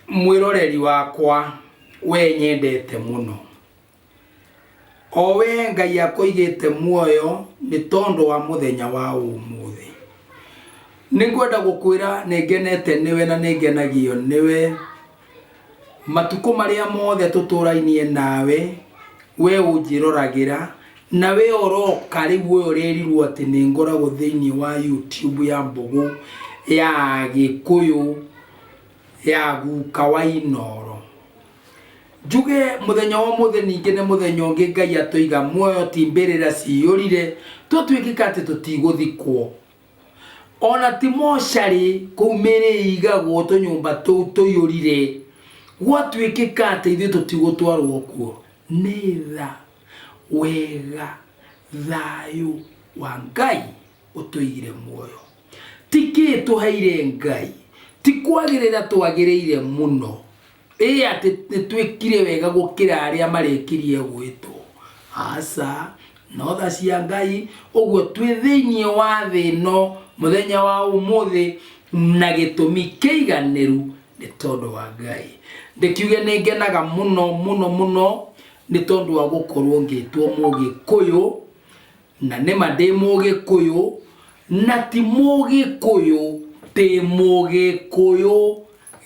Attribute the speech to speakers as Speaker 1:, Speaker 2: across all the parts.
Speaker 1: Mwĩroreri wakwa we nyendete mũno, o we Ngai akũigĩte muoyo nĩ tondũ wa mũthenya wa ũmũthĩ. Nĩ ngwenda gũkwĩra nĩ ngenete nĩwe na nĩ ngenagio nĩwe. Matukũ marĩa mothe tũtũrainie nawe, we ũnjĩroragĩra, na we ũroka rĩu ũyũ ũrerirwo atĩ nĩ ngoragwo thĩinĩ wa YouTube ya Mbũgũ ya Gĩkũyũ ya guka wa Inooro. Njuge mũthenya wa ũmũthĩ ningĩ nĩ mũthenya ũngĩ Ngai atũiga muoyo ti mbĩrĩra ciyũrire, tũtuĩkĩka atĩ tũtigũthikwo. Ona ti mocarĩ kũu mĩĩrĩ ĩigagwo tũnyũmba tũu tũiyũrire, gwatuĩkĩka atĩ ithuĩ tũtigũtwarwo kuo, nĩ tha, wega, thayũ wa Ngai ũtũigire muoyo. Ti kĩĩ tũheire Ngai, ti kwagĩrĩra twagĩrĩire mũno, Ĩ atĩ nĩ twĩkire wega gũkĩra arĩa marĩkirie gwĩtwo? Aca, no tha cia Ngai. Ũguo twĩ thĩinĩ wa thĩ ĩno mũthenya wa ũmũthĩ na gĩtũmi kĩiganĩru nĩ tondũ wa Ngai. Ndĩkiuge nĩ ngenaga mũno mũno mũno nĩ tondũ wa gũkorwo ngĩtwo Mũgĩkũyũ, na nĩma ndĩ Mũgĩkũyũ, na ti Mũgĩkũyũ, ndĩ Mũgĩkũyũ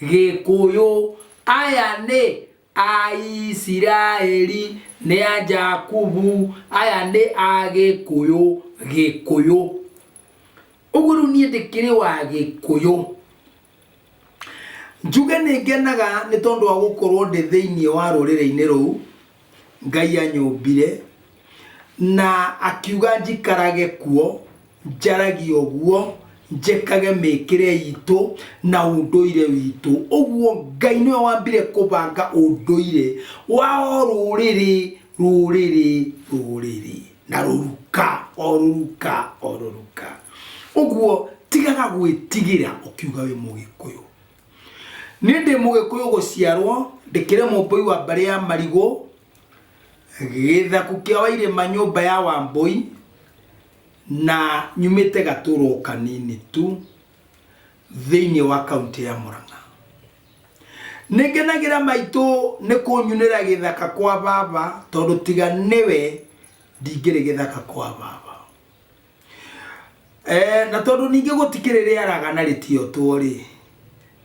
Speaker 1: Gĩkũyũ, aya nĩ Aisiraeli, nĩ a Jakubu, aya nĩ Agĩkũyũ, Gĩkũyũ. Ũguo rĩu niĩ ndĩkĩrĩ wa Gĩkũyũ. Njuge nĩ ngenaga nĩ tondũ wa gũkorwo ndĩ thĩinĩ wa rũrĩrĩ-inĩ rũu Ngai anyũmbire na akiuga njikarage kuo, njaragie ũguo, njĩkage mĩkĩre itũ na ũndũire witũ. Ũguo Ngai nĩwe wambire kũbanga ũndũire wa o rũrĩrĩ, rũrĩrĩ, rũrĩrĩ na rũruka, o rũruka, o rũruka. Ũguo tigaga gwĩtigĩra ũkiuga wĩ Mũgĩkũyũ. Niĩ ndĩ Mũgĩkũyũ gũciarwo, ndĩkĩrĩ Mũmbũi wa mbarĩ ya Marigũ, gĩthaku kĩa Wairĩma nyũmba ya Wambũi, na nyumĩte gatũra o kanini tu thĩinĩ wa kaũntĩ ya Murang'a. Nĩ ngenagĩra maitũ nĩ kũnyunĩra gĩthaka kwa baba tondũ tiga nĩwe ndingĩrĩ gĩthaka kwa baba. Eh, na tondũ ningĩ gũtikĩrĩ rĩaraga na rĩtiotwo rĩ,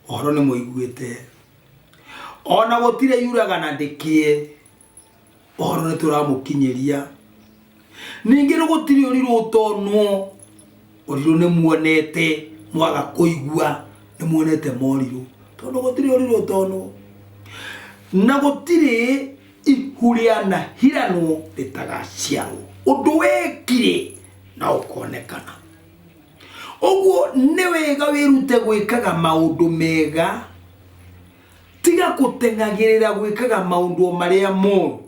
Speaker 1: ũhoro nĩ mũiguĩte. Ona gũtirĩ yuraga na ndĩkĩe, ũhoro nĩ tũramũkinyĩria. Ningĩ nĩ gũtirĩ ũrirũ ũtonwo, ũrirũ nĩ muonete, mwaga kũigua nĩ muonete morirũ, tondũ gũtirĩ ũrirũ ũtonwo. Na gũtirĩ ihu rĩanahiranwo rĩtagaciarwo. Ũndũ wekire na ũkonekana. Ũguo nĩ wega wĩrute gwĩkaga maũndũ mega, tiga gũteng'agĩrĩra gwĩkaga maũndũ o marĩa moru.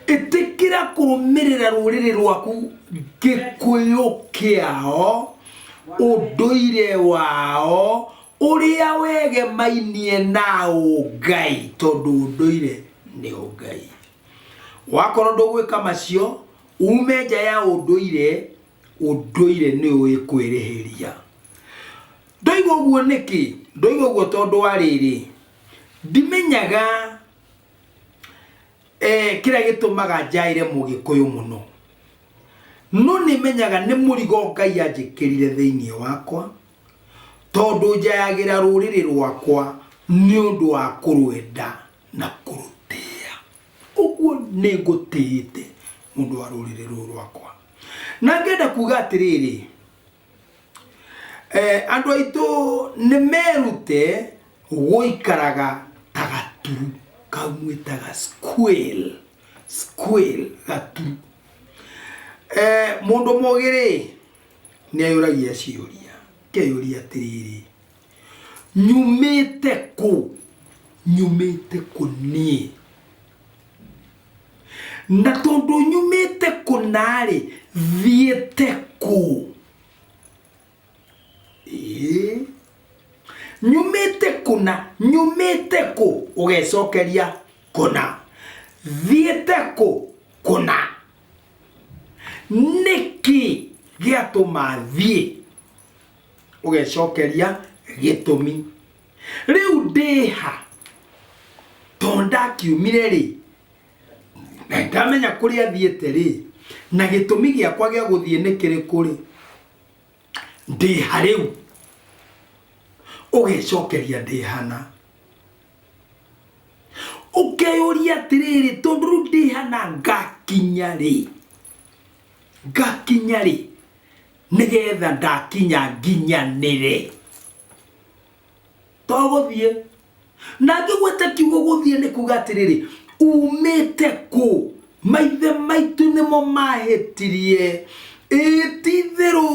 Speaker 1: Ĩtĩkĩra kũrũmĩrĩra rũrĩrĩ rwaku Gĩkũyũ kĩao, ũndũire wao, ũrĩa wegemainie na ũngai, tondũ ũndũire nĩ ũngai. Wakorwo ndũgwĩka macio, ume nja ya ũndũire, ũndũire nĩ ũĩ kwĩrĩhĩria. Ndoiga ũguo nĩkĩ? Ndoiga ũguo tondũ wa rĩrĩ, ndimenyaga eh, kĩrĩa gĩtũmaga njaĩre Mũgĩkũyũ mũno, no nĩmenyaga nĩ mũrigo Ngai anjĩkĩrire thĩinĩ wakwa, tondũ njayagĩra rũrĩrĩ rwakwa nĩ ũndũ wa kũrwenda na kũrũtĩĩa. Ũguo nĩ ngũtĩĩte mũndũ wa rũrĩrĩ rũrũ rwakwa. Na ngenda kuga atĩrĩrĩ, eh, andũ aitũ nĩ merute gũikaraga ta gaturu kau mwĩtaga squirrel, squirrel gaturu. Eh, mũndũ mũgĩ rĩ nĩ ayũragia ciũria, akeyũria atĩrĩrĩ, nyumĩte kũ? Nyumĩte kũ niĩ? Na tondũ nyumĩte kũna-rĩ, thiĩte kũ? Ĩĩ. Nyumĩte kũna, nyumĩte kũ? Ũgecokeria kũna. Thiĩte kũ? Kũna. Nĩkĩ gĩatũma thiĩ? Ũgecokeria gĩtũmi. Rĩu ndĩha? ndakiumire rĩ na ndamenya kũrĩa thiĩte rĩ na gĩtũmi gĩakwa gĩa gũthiĩ nĩ kĩrĩkũ rĩ ndĩ ha rĩu ũgecokeria ndĩ hana ũkeyũria atĩrĩrĩ tondũ rĩu ndĩ hana ngakinya rĩ ngakinya rĩ nĩgetha ndakinya nginyanĩre to gũthiĩ na ngĩgweta kiugo gũthiĩ nĩ kuga atĩrĩrĩ umĩte kũ maithe maitũ nĩmo mahĩtirie ĩĩ ti itherũ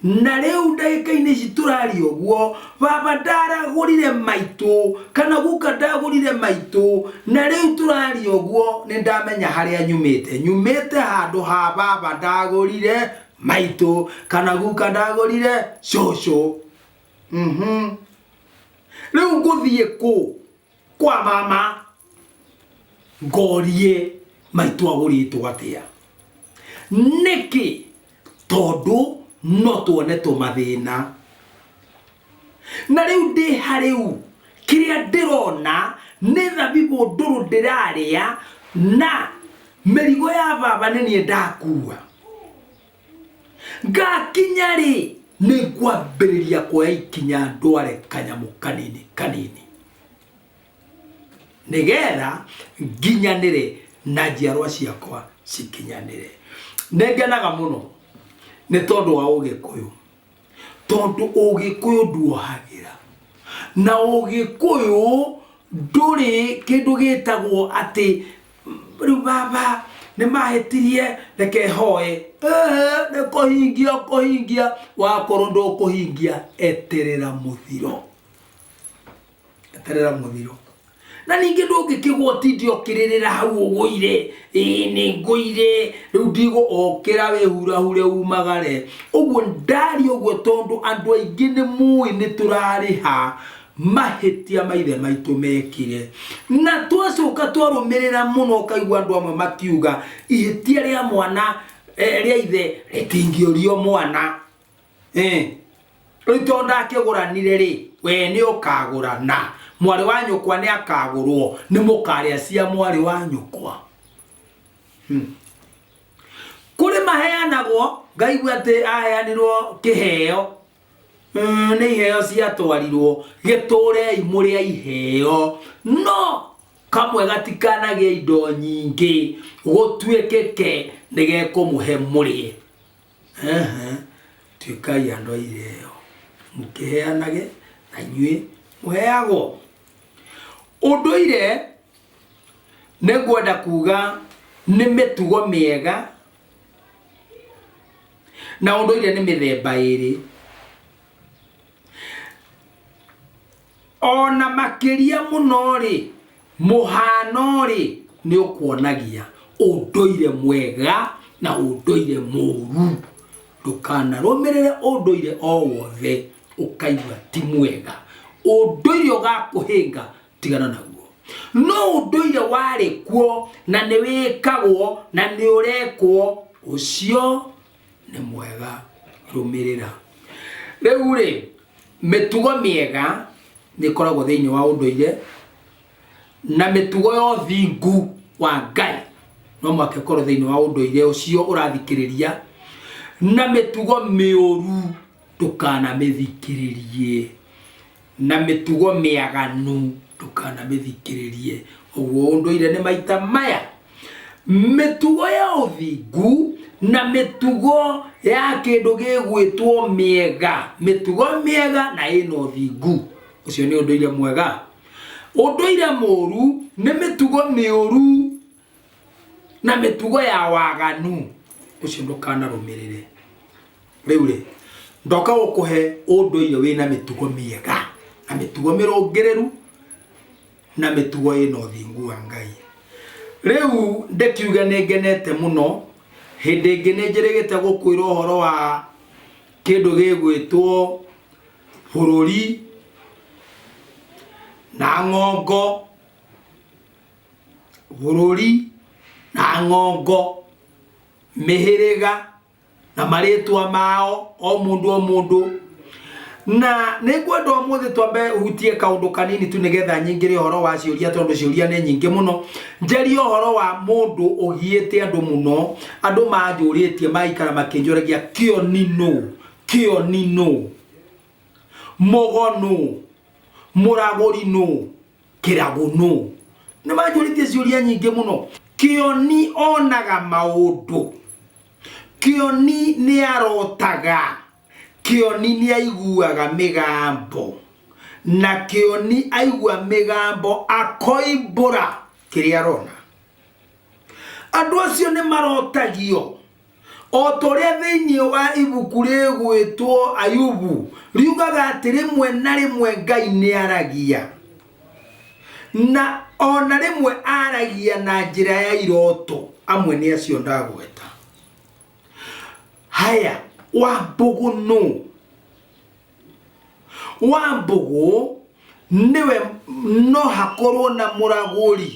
Speaker 1: na rĩu ndagĩka-inĩ ici tũraria ũguo baba ndaragũrire maitũ kana guka ndagũrire maitũ na rĩu tũraria ũguo nĩ ndamenya harĩa nyumĩte nyumĩte handũ ha baba ndagũrire maitũ kana guka ndagũrire cũcũ Mhm. Rĩu ngũthiĩ kũ kwa mama ngorie maitũ agũrĩtwo atĩa nĩkĩ tondũ no tuone tũmathĩna na rĩu ndĩ harĩu kĩrĩa ndĩrona nĩ thabibũ ndũrũ ndĩrarĩa na mĩrigo ya baba nĩ niĩ ndakua ngakinya rĩ nĩ ngwambĩrĩria kuoya ikinya ndware kanyamũ kanini kanini nĩgetha nginyanĩre na njiarwa ciakwa cikinyanĩre nĩ ngenaga mũno nĩ tondũ wa ũgĩkũyũ tondũ ũgĩkũyũ nduohagĩra na ũgĩkũyũ ndũrĩ kĩndũ gĩtagwo atĩ rĩu baba nĩ mahĩtirie reke hoe Ehe, nĩ kũhingia kũhingia wakorwo ndũkũhingia eterera mũthiro eterera mũthiro na ningĩ ndũngĩkĩgwa ũtinde ũkĩrĩrĩra hau ũgũire ĩĩ nĩ ngũire rĩu ndigũ okĩra wĩhurahure umagare ũguo ndaria ũguo tondũ andũ aingĩ nĩ mũĩ nĩ tũrarĩha mahĩtia maithe maitũ mekire na twacoka twarũmĩrĩra mũno ũkaigua andũ amwe makiuga ihĩtia rĩa mwana eh, rĩa ithe rĩtingĩũrio mwana Eh. Rĩu tondũ ndakĩgũranire rĩ, we nĩ ũkagũrana. Mwarĩ wa nyũkwa nĩ akagũrwo, nĩ mũkarĩa cia mwarĩ wa nyũkwa. Hmm. Kũrĩ maheanagwo, ngaigua atĩ aheanirwo kĩheo. Mm, nĩ iheo ciatwarirwo, gĩtũrei mũrĩ a iheo. No kamwe gatikanagĩe indo nyingĩ, gũtuĩkĩke nĩ gekũmũhe mũrĩe. Ehe, tuĩkai andũ a iheo, mũkĩheanage na inyuĩ mũheagwo. Ũndũire nĩ ngwenda kuga nĩ mĩtugo mĩega na ũndũire nĩ mĩthemba ĩrĩ. Ona makĩria mũno-rĩ, mũhano-rĩ, nĩ ũkuonagia ũndũire mwega na ũndũire mũru. Ndũkanarũmĩrĩre ũndũire o wothe ũkaigua ti mwega. Ũndũire ũgakũhĩnga, tigana naguo. No ũndũire warĩ kuo na nĩ wĩkagwo na nĩ ũrekwo, ũcio nĩ mwega, rũmĩrĩra. Rĩu-rĩ, Mĩtugo mĩega nĩ ĩkoragwo thĩinĩ wa ũndũire na mĩtugo ya ũthingu wa Ngai no mũhaka ĩkorwo thĩinĩ wa ũndũire ũcio ũrathikĩrĩria na mĩtugo mĩũru ndũkanamĩthikĩrĩrie na mĩtugo mĩaganu ndũkanamĩthikĩrĩrie ũguo ũndũire nĩ maita maya mĩtugo ya ũthingu na mĩtugo ya kĩndũ gĩgwĩtwo mĩega mĩtugo mĩega na ĩna ũthingu ũcio nĩ ũndũire mwega ũndũire mũru nĩ mĩtugo mĩũru na mĩtugo ya waganu ũcio ndũkanarũmĩrĩre rĩu rĩ ndoka gũkũhe ũndũire wĩna mĩtugo mĩega na mĩtugo mĩrũngĩrĩru na mĩtugo ĩna ũthingu wa Ngai. Rĩu ndĩkiuge nĩ ngenete mũno, hĩndĩ ĩngĩ nĩ njĩrĩgĩte gũkwĩra ũhoro wa kĩndũ gĩgwĩtwo bũrũri na ng'ongo, bũrũri na ng'ongo, mĩhĩrĩga na marĩtwa mao o mũndũ o mũndũ. Na nĩ ngwenda ũmũthĩ twambe hutie kaũndũ kanini tu nĩgetha nyingĩre ũhoro wa ciũria, tondũ ciũria nĩ nyingĩ mũno. Njarie ũhoro wa mũndũ ũgiĩte andũ mũno, andũ manjũrĩtie maikara makĩnjũragia kĩoni nũ, kĩoni nũ, mũgo nũ, mũragũri nũ, kĩragũ nũ. Nĩ manjũrĩtie ciũria nyingĩ mũno. Kĩoni onaga maũndũ, kĩoni nĩ arotaga, Kĩoni nĩ aiguaga mĩgambo, na Kĩoni aigua mĩgambo akoimbũra kĩrĩa arona. Andũ acio nĩ marotagio o ta ũrĩa thĩinĩ wa ibuku rĩgwĩtwo Ayubu riugaga atĩ rĩmwe na rĩmwe Ngai nĩ aragia, na ona rĩmwe aragia na njĩra ya iroto. Amwe nĩ acio ndagweta. Haya, Wambũgũ nũ? Wambũgũ nĩwe no hakorwo na mũragũri.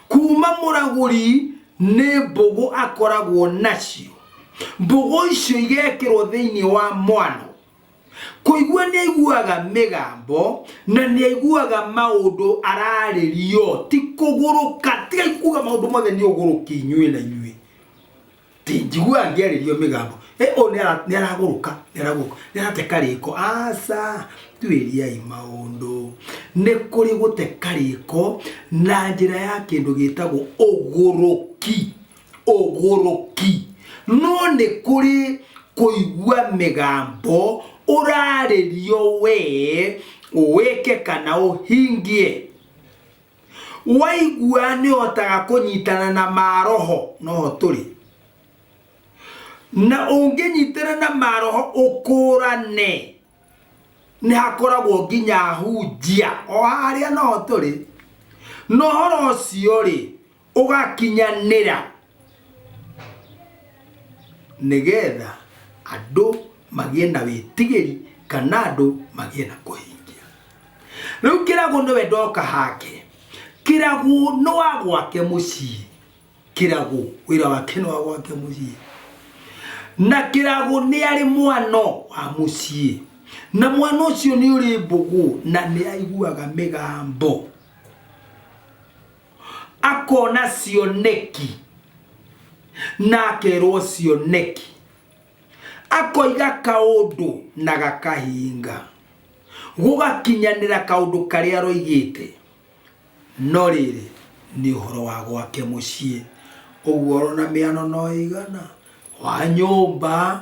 Speaker 1: Kuma mũragũri nĩ mbũgũ akoragwo nacio. Mbũgũ icio igekĩrwo thĩinĩ wa mwano. Kũigua nĩ aiguaga mĩgambo na nĩ aiguaga maũndũ ararĩrio, ti kũgũrũka. Tigai kuga maũndũ mothe nĩ ũgũrũki inyuĩ na inyuĩ. Ti njiguaga ngĩarĩrio mĩgambo. Ĩ ũyũ nĩ aragũrũka, nĩ aragũrũka, nĩ arateka rĩko. Aca, tuĩriai maũndũ. Nĩ kũrĩ gũteka rĩko na njĩra ya kĩndũ gĩtagwo ũgũrũki. Ũgũrũki. No nĩ kũrĩ kũigua mĩgambo ũrarĩrio wee wĩke kana ũhingie. Waigua nĩ ũhotaga kũnyitana na maroho noho tũrĩ. Na ũngĩnyitana na maroho ũkũrane, nĩ hakoragwo nginya hunjia o harĩa noho tũrĩ. Na ũhoro ũcio rĩ, ũgakinyanĩra nĩgetha andũ magĩe na wĩtigĩri kana andũ magĩe na kũhingia. Rĩu kĩragũ nĩwe ndoka hake. Kĩragũ nĩ wa gwake mũciĩ. Kĩragũ wĩra wake nĩ wa gwake mũciĩ. Na kĩragũ nĩ arĩ mwano wa mũciĩ. Na mwana ũcio nĩ ũrĩ mbũgũ na nĩ aiguaga mĩgambo. Akona cioneki na akerwo cioneki. Akoiga kaũndũ na gakahinga. Gũgakinyanĩra kaũndũ karĩa aroigĩte. No rĩrĩ, nĩ ũhoro wa gwake mũciĩ. Ũguo ũrona mĩano no ĩigana, wa nyũmba,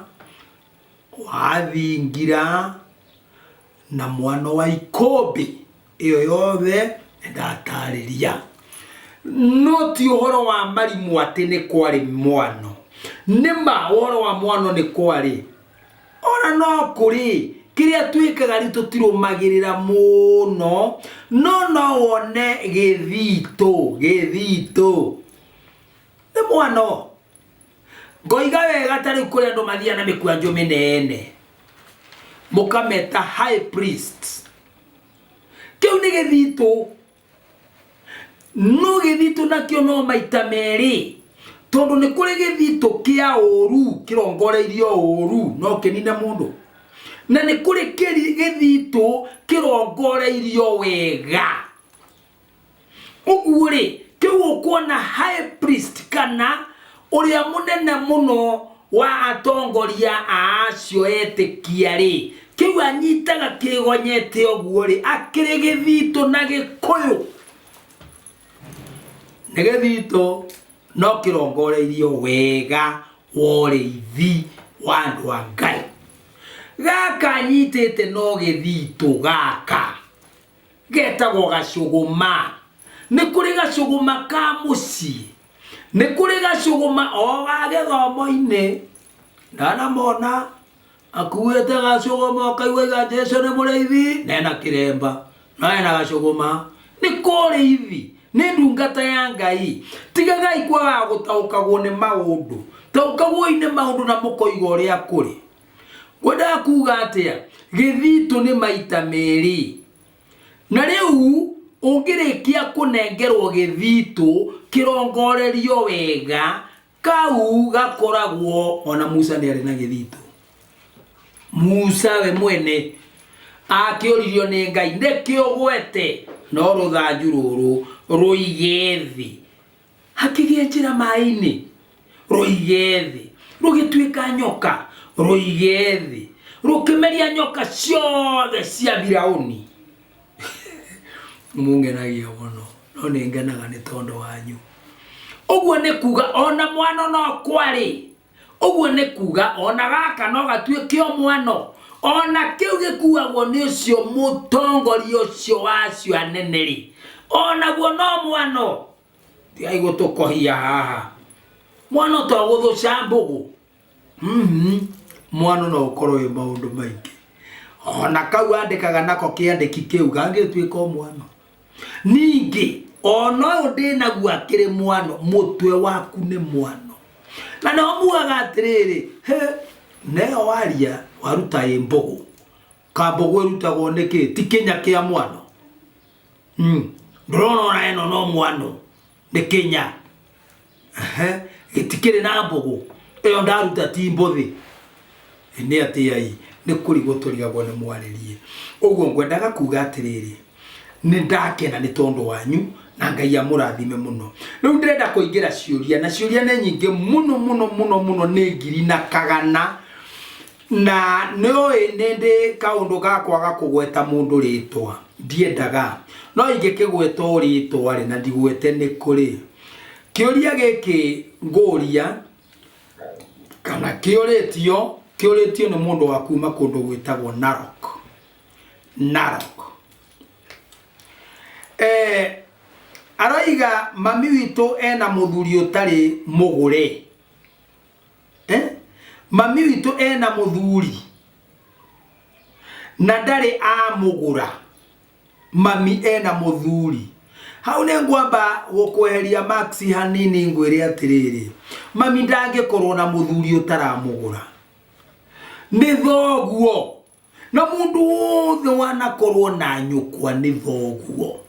Speaker 1: wa thingira, na mwana wa ikũmbĩ. Ĩyo yothe nĩ ndatarĩria. No ti ũhoro wa marimũ atĩ nĩ kwarĩ mwano. Nĩ ma ũhoro wa mwano nĩ kwarĩ. Ona no kũrĩ, kĩrĩa twĩkaga rĩu tũtirũmagĩrĩra mũno, no no wone gĩthitũ, gĩthitũ. Nĩ mwano. Ngoiga wega ta rĩu kũrĩ andũ mathiaga na mĩkwanjũ mĩnene, mũkameta high priest. Kĩu nĩ gĩthitũ. No gĩthitũ nakĩo no maita merĩ, tondũ nĩ kũrĩ gĩthitũ kĩa ũru kĩrongoreirio ũru no kĩnine mũndũ, na nĩ kũrĩ gĩthitũ kĩrongoreirio wega. Ũguo rĩ, kĩu ũkuona high priest kana ũrĩa mũnene mũno wa atongoria a acio etĩkia rĩ, kĩu anyitaga kĩgonyete ũguo rĩ, akĩrĩ gĩthitũ na Gĩkũyũ. Nĩ gĩthitũ no kĩrongoreirio wega wa ũrĩithi wa andũ a Ngai. Gaka anyitĩte no gĩthitũ gaka. Getagwo gacũgũma. Nĩ kũrĩ gacũgũma ka mũciĩ, nĩ kũrĩ gacũgũma o ga gĩthomo-inĩ. Ndanamona akuĩte gacũgũma ũkaigua aiga Jesu nĩ mũrĩithi na ena kĩremba no ena gacũgũma. Nĩ kũrĩithi, nĩ ndungata ya Ngai. Tigagai kwagaga gũtaũkagwo nĩ maũndũ. Taũkagwoi nĩ maũndũ na mũkoiga ũrĩa kũrĩ. Ngwendaga kuga atĩa? Gĩthitũ nĩ maita merĩ. Na rĩu ũngĩrĩkia kũnengerwo gĩthitũ kĩrongorerio wega, kau gakoragwo ona Musa nĩ arĩ na gĩthitũ. Musa we mwene. Akĩũririo nĩ Ngai nĩkĩ ũgwete no rũthanju rũrũ rũige thĩ. Hakĩgĩa njĩra maĩ-inĩ, rũige thĩ. Rũgĩtuĩka nyoka, rũige thĩ. Rũkĩmeria nyoka ciothe cia Firauni. Mũngenagia mũno, no nĩ ngenaga nĩ tondũ wanyu. Ũguo nĩ kuga ona mwana no kwarĩ Ũguo nĩ kuga ona gaka no gatuĩke o mwano, ona kĩu gĩkuagwo nĩ ũcio mũtongoria ũcio wa acio anene-rĩ, onaguo no mwano. Tigai gũtũkohia haha. Mwano to gũthũca mbũgũ. Mwano no ũkorwo wĩ maũndũ maingĩ. Ona kau andĩkaga nako kĩandĩki kĩu gangĩtuĩka o mwano. Ningĩ ona ũyũ ndĩnaguo akĩrĩ mwano, mũtwe waku nĩ mwano. Na nĩho mugaga atĩrĩrĩ, he, neyo waria waruta ĩ mbũgũ. Ka mbũgũ ĩrutagwo nĩkĩ? Ti kĩnya kĩa mwano. Ndũrona ona ĩno no mwano, nĩ kĩnya. Ehe, gĩtikĩrĩ na mbũgũ. Ĩyo ndaruta ti mbũthĩ. Nĩ atĩai, nĩ kũrigwo tũrigagwo nĩ mwarĩrie. Ũguo ngwendaga kuga atĩrĩrĩ, nĩ ndakena nĩ tondũ wanyu na Ngai amũrathime mũno. Rĩu ndĩrenda kũingĩra ciũria, na ciũria nĩ nyingĩ mũno mũno mũno mũno, nĩ ngiri na kagana. Na nĩ ũĩ nĩ ndĩ kaũndũ ga kwaga kũgweta mũndũ rĩtwa, ndiendaga. No ingĩkĩgweta o rĩtwa rĩ, na ndigwete nĩ kũ rĩ, kĩũria gĩkĩ ngũria kana kĩũrĩtio, kĩũrĩtio nĩ mũndũ wa kuma kũndũ gwĩtagwo Narok. Narok. Aroiga mami witũ ena mũthuri ũtarĩ mũgũre. Mami witũ ena mũthuri na ndarĩ amũgũra. Mami ena mũthuri. Hau nĩ ngwamba gũkweheria Max hanini ngwĩre atĩrĩrĩ, mami ndangĩkorwo na mũthuri ũtaramũgũra. Nĩ thoguo. Na mũndũ wothe wanakorwo na nyũkwa nĩ thoguo.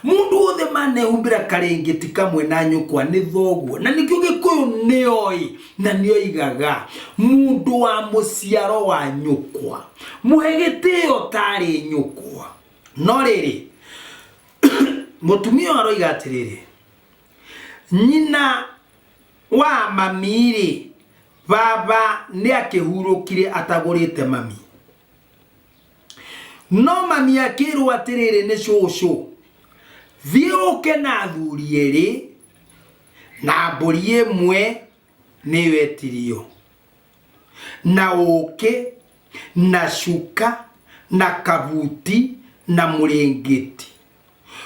Speaker 1: Mũndũ wothe manehumbĩra karĩngĩti kamwe na nyũkwa nĩ thoguo. Na nĩkĩo Gĩkũyũ nĩoĩ na nĩoigaga mũndũ wa mũciaro wa nyũkwa mũhe gĩtĩo tarĩ nyũkwa. No rĩrĩ, mũtumia ũyũ aroiga atĩrĩrĩ, nyina wa mami-rĩ, baba nĩakĩhurũkire atagũrĩte mami. No mami akĩrwo atĩrĩrĩ nĩ cũcũ, thiĩ ũke na athuri erĩ na mbũri ĩmwe nĩyo etirio, na ũkĩ na cuka na kabuti na mũrĩngĩti,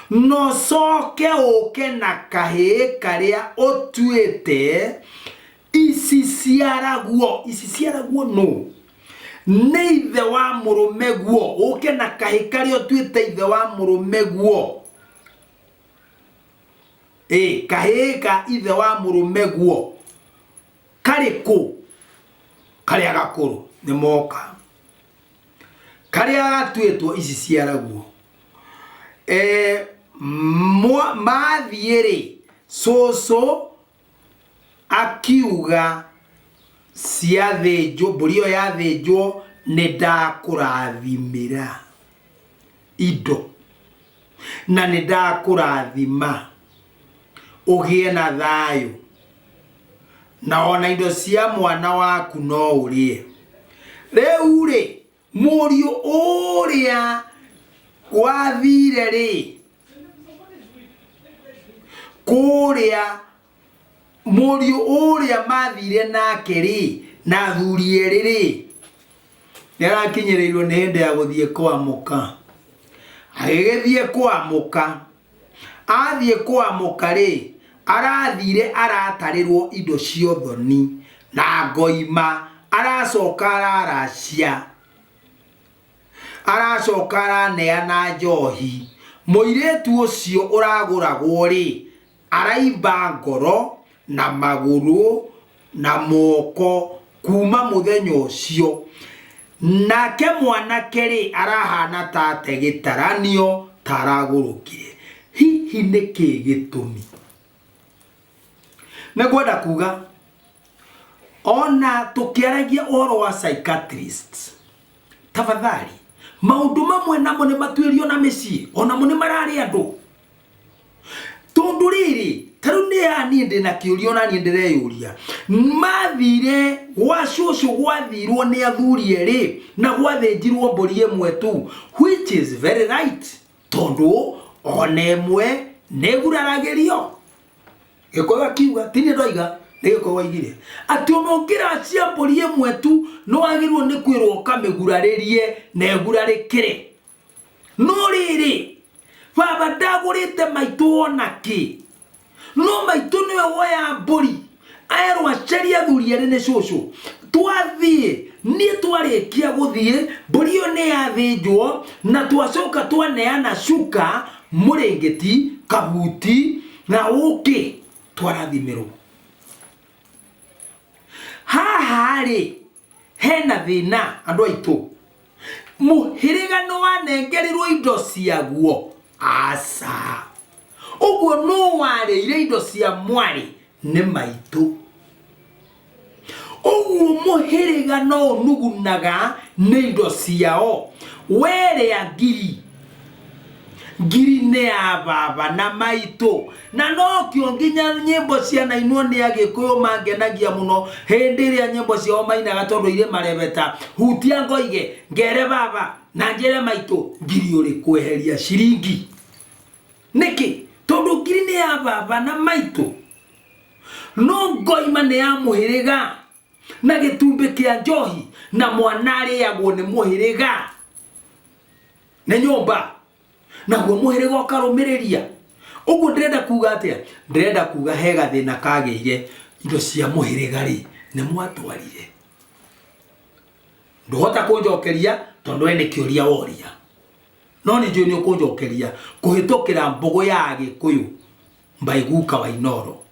Speaker 1: na ũcoke ũke na kahĩĩ karĩa ũtuĩte ici ciaraguo. Ici ciaraguo nũ? Nĩ ithe wa mũrũme guo. Ũke na kahĩĩ karĩa ũtuĩte ithe wa mũrũme guo. Ĩ, kahĩĩ ka ithe wa mũrũme guo karĩ kũ? Karĩa gakũrũ nĩ moka, karĩa gatuĩtwo ici ciaraguo. Mathiĩ-rĩ, cũcũ akiuga ciathĩnjwo, mbũri ĩyo yathĩnjwo nĩ ndakũrathimĩra indo na nĩ ndakũrathima ũgĩe na thayũ na ona indo cia mwana waku no ũrĩe. Rĩu-rĩ, Mũriũ ũrĩa wathire rĩ, kũrĩa mũriũ ũrĩa mathire nake rĩ, na athuri erĩ rĩ, nĩ arakinyĩrĩirwo nĩ hĩndĩ ya gũthiĩ kwamũka. Agĩgĩthiĩ kwamũka. Athiĩ kwamũka-rĩ, arathire aratarĩrwo indo cia ũthoni na ngoima, aracoka araracia, aracoka araneana njohi. Mũirĩtu ũcio ũragũragwo-rĩ, araimba ngoro na magũrũ na moko kuma mũthenya ũcio. Nake mwanake-rĩ, arahana ta ate gĩtaranio, ta aragũrũkire. Hihi nĩ kĩĩ gĩtũmi? Nĩ ngwenda kuga, ona tũkĩaragia ũhoro wa psychiatrists, tafadhali, Maũndũ mamwe namo nĩ matuĩrio na mĩciĩ, onamo nĩ mararĩ andũ. Tondũ rĩrĩ, ta rĩu nĩ haha niĩ ndĩ na kĩũria ona niĩ ndĩreyũria. Mathire gwa cũcũ gwathirwo nĩ athuri erĩ na gwathĩnjirwo mbũri ĩmwe tu, which is very right, tondũ ona ĩmwe nĩ ĩguraragĩrio. Gĩkũyũ akiuga, ti niĩ ndoiga, nĩ Gĩkũyũ oigire atĩ ona ũngĩracia mbũri ĩmwe tu nĩ wagĩrĩirwo nĩ kwĩrwo ũkamĩgurarĩrie na ĩgurarĩkĩre. No rĩrĩ, baba ndagũrĩte maitũ ona kĩ, no maitũ nĩwe woya mbũri aerwo acarie athuri erĩ nĩ cũcũ. Twathiĩ, niĩ twarĩkia gũthiĩ, mbũri ĩyo nĩ yathĩnjwo na twacoka twaneana cuka, mũrĩngĩti, kabuti na ũkĩ, twarathimĩrwo. Haha rĩ, hena thĩna andũ aitũ. Mũhĩrĩga nĩ wanengerirwo indo ciaguo? Aca. Ũguo nũ warĩire indo cia mwarĩ? Nĩ maitũ. Ũguo mũhĩrĩga no ũnugunaga nĩ indo ciao. Werĩa ngiri, ngiri nĩ ya baba na maitũ. Na nokĩo nginya nyĩmbo cianainwo nĩ Agĩkũyũ mangenagia mũno hĩndĩ ĩrĩa nyĩmbo ciao mainaga tondũ irĩ marebeta. Hutia ngoige, ngere baba na njĩre maitũ ngiri ũrĩ kweheria ciringi. Nĩkĩ? Tondũ ngiri nĩ ya baba na maitũ. No ngoima nĩ ya mũhĩrĩga na gĩtumbĩ kĩa njohi na mwana arĩagwo nĩ mũhĩrĩga nĩ nyũmba naguo mũhĩrĩga ũkarũmĩrĩria. Ũguo ndĩrenda kuga atĩa? Ndĩrenda kuga he gathĩna kagĩire indo cia mũhĩrĩga rĩ nĩ mwatwarire. Ndũhota kũnjokeria tondũ we nĩ kĩũria woria, no nĩ njũĩ nĩ ũkũnjokeria kũhĩtũkĩra mbũgũ ya Agĩkũyũ Mbaiguka wa Inooro.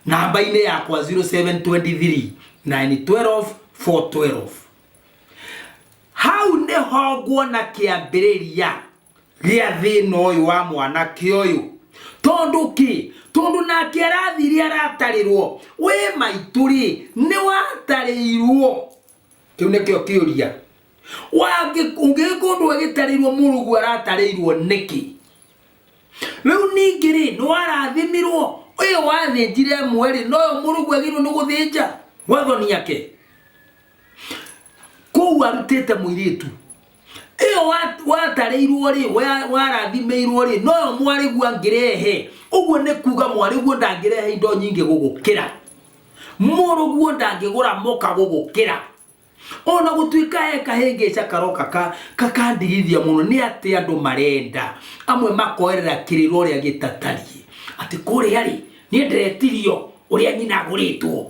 Speaker 1: Namba-inĩ yakwa 0723 912 412. Hau nĩho nguona kĩambĩrĩria gĩa thĩna ũyũ wa mwanake ũyũ. Tondũ kĩ? Tondũ nake arathire aratarĩrwo. Wĩ maitũ rĩ, nĩ watarĩirwo? Kĩu nĩkĩo kĩũria. Ũngĩgĩkũndũ agĩtarĩirwo mũrũguo aratarĩirwo nĩkĩ? Rĩu ningĩ rĩ, nĩ warathimirwo? Ũyũ wathĩnjire ĩmwe rĩ, noyo mũrũguo agĩrĩirwo nĩ gũthĩnja gwathoni ake. Kũu arutĩte mũirĩtu. Ĩyo watarĩirwo rĩ, warathimĩirwo rĩ, noyo mwarĩguo angĩrehe. Ũguo nĩ kuga mwarĩguo ndangĩrehe indo nyingĩ gũgũkĩra. Mũrũguo ndangĩgũra mũka gũgũkĩra. Ona gũtuĩka he kahĩngĩca karoka kakandigithia mũno nĩ atĩ andũ marenda amwe makoerera kĩrĩra ũrĩa gĩtatariĩ atĩ kũrĩa rĩ niĩ ndĩretirio ũrĩa nyina agũrĩtwo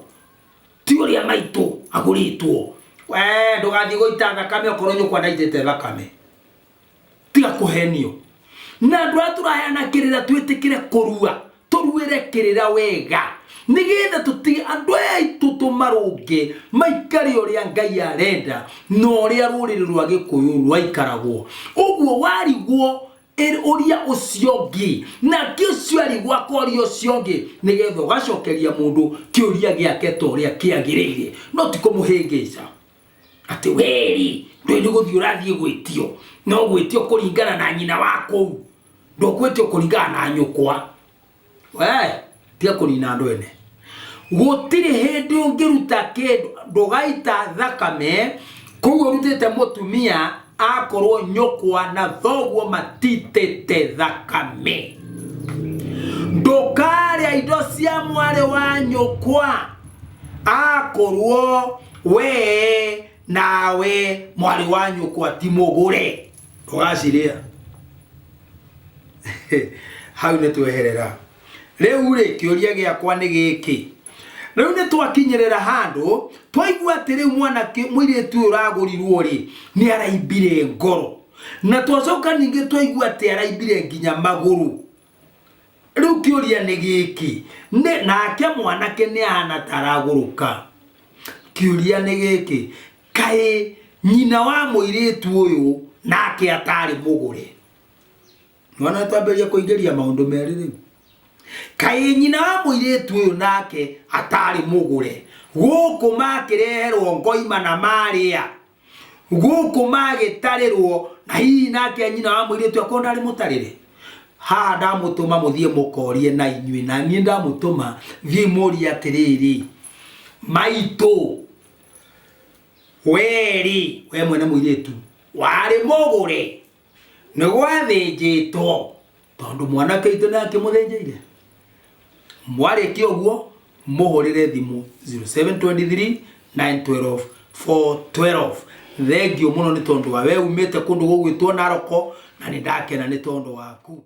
Speaker 1: ti ũrĩa maitũ agũrĩtwo. We ndũgathiĩ gũita thakame okorwo nyũkwa ndaitĩte thakame. Tiga kũhenio na andũ arĩa tũraheana kĩrĩra twĩtĩkĩre kũrua tũruĩre kĩrĩra wega nĩgetha tũtige andũ aya aitũ tũmarũnge maikare ũrĩa Ngai arenda na ũrĩa rũrĩrĩ rwa Gĩkũyũ rwaikaragwo. Ũguo warigwo ũria ũcio ũngĩ nake ũcio arigwo akoria ũcio ũngĩ nĩgetha ũgacokeria mũndũ kĩũria gĩake ta ũrĩa kĩagĩrĩire no ti kũmũhĩngĩca atĩ weri ndũĩ nĩ gũthiĩ ũrathiĩ gwĩtio no gwĩtio kũringana na nyina wa kũu ndũkwĩtio kũringana na nyũkwa. We tiga kũnina andũ ene. Gũtirĩ hĩndĩ ũngĩruta kĩndũ ndũgaita thakame koguo ũrutĩte mũtumia akorwo nyũkwa na thoguo matitĩte thakame. Ndũkarĩa indo cia mwarĩ wa nyũkwa akorwo we nawe mwarĩ wa nyũkwa ti mũgũre, ndũgacirĩa. Hau nĩ tweherera. Rĩu rĩ, kĩũria gĩakwa nĩ gĩkĩ, rĩu nĩ twakinyĩrĩra handũ twaigua atĩ rĩu mwanake mũirĩtu ũyũ ũragũrirwo rĩ nĩ araimbire ngoro, na twacoka ningĩ twaigua atĩ araimbire nginya magũrũ. Rĩu kĩũria nĩ gĩkĩ, nĩ nake mwanake nĩ ahana ta aragũrũka. Kĩũria nĩ gĩkĩ, kaĩ nyina wa mũirĩtu ũyũ nake atarĩ mũgũre? Nĩwona twambĩrĩria kũingĩria maũndũ merĩ rĩu. Kaĩ nyina wa mũirĩtu ũyũ nake atarĩ mũgũre? Gũkũ makĩreherwo ngoima na marĩa. Gũkũ magĩtarĩrwo na hihi nake nyina wa mũirĩtu akorwo ndarĩ mũtarĩre. Haha ndamũtũma mũthiĩ mũkorie na inyuĩ, na niĩ ndamũtũma thiĩ mũrie atĩrĩrĩ, maitũ werĩ we mwene mũirĩtu warĩ mũgũre nĩ gwathĩnjĩtwo tondũ mwanake witũ nĩ akĩmũthĩnjĩire. Mwarĩkia ũguo mũhũrĩre thimũ 0723 912 412. Thengiũ mũno nĩ tondũ wa we umĩte kũndũ gũgwĩtwo Naroko na nĩ ndakena nĩ tondũ waku.